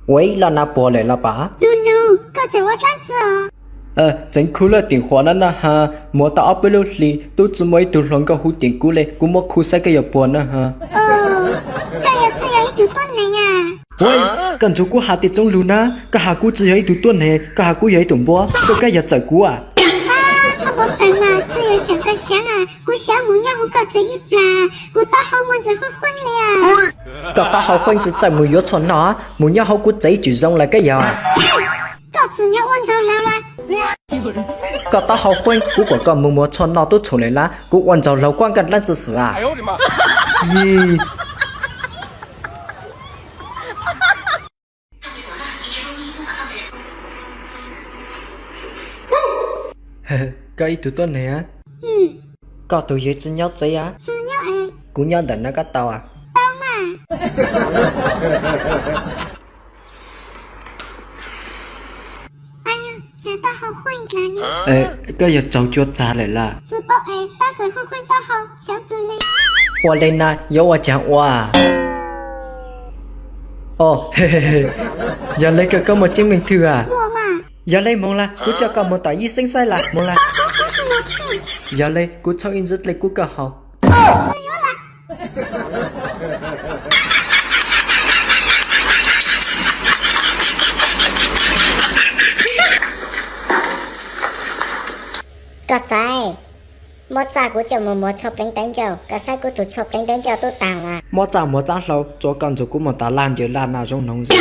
Ua ib laj nab puas lawm los pas? Tus nus, koj tseem ua dlaab tsi os? Tseev khu laj tim qhuav na na ha, muaj tau ob peb lub hli tub tsi muaj ib tug hluas nkauj hu tim kuv le, kuv muab khu saib koj yuav puas na ha. Koj yog tsi yog ib tug tuab neeg a? Ua, koj ntsuag kuv has tej tsooj lug na, koj has kuv tsi yog ib tug tuab neeg, koj has kuv yog ib tug npua, koj kab yog txawm kuv a. Txhob npau taws mas, tsi yog xyaam koj xyaav a, kuv xyaav mus nyob hauv koj tsev ib plag, kuv taub hau muaj ntsis huab hueeb li a. Koj taub hau hueeb tsi txawj mus yuav tshuaj noj, mus nyob hauv kuv tsev tsis zoo lawm kab yog. Koj tsim nyog ua ntsaug laug lawm. Koj taub hau hueeb, kuv kom koj mus muag tshuaj noj tub txhum lawm lab, kuv ua ntsaug laug kuab nkaj dlaab tsi xwm a. Koj ib tug tuab neeg a? Koj tus yawg tsi nyob tsev a? Kuv nyob ntawm no koj tau a? Koj yog tsaug cua txag lawm lab? Ua le na yuav ua caag ua? Yog le koj muaj cheeb meej twg a? Yog le moog lawm, kuv coj koj moog tom yij xeeb saib lawm, moog lawm. Yog le kuv txhob ib ntsis dlej kub koj haus. Koj txawj muab txaj kuv coj mus muag tshuaj pleev dawb ncauj, koj saib kuv tus tshuaj pleev dawb ncauj tub taag lawm. Muab txaj muag txav hlau, tsuav koj ntxuag kuv mus tom laj ncaws laj naj zoo noog ntxiv.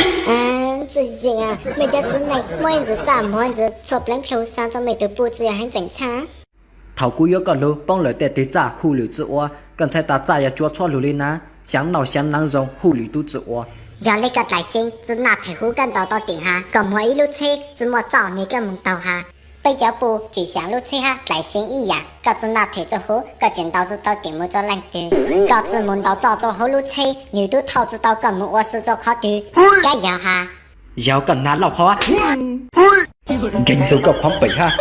Txi yeej, mej cov txiv neej muaj ib ntsis txaj muag ntsis tshuaj pleev plhu xa rua mej tug puj tsi yog heev tseem txhaj. Thaum kuv yuav koj lug poob lawm tej tug txaj hu lwm tsi ua, koj ntshai tas txaj yuav tsuav tshuab lug li na, xyaav nauj xyaav naav zoo hu lwm tub tsi ua. Yog le koj dlaim xyeeb tsi naj them huv koj ntaus tau tim has, koj muag ib lub tsheb tsi muaj txaj nwg koj moog taug has. Peb cov puj tsim xyaam lub tsheb hab dlaim xyeeb ib yaam, koj tsi naj them rua huv koj tseem ntaus tsi tau tim mus rua leej twg. Koj tsi mus ntaus txaj rua huv lub tsheb, nwg tub thauj tsi tau koj mus ua si rua qhov twg. Kab yog has. Yog koj nag lauj qhov. Nkeeg ntxug koj qhuav pem hab.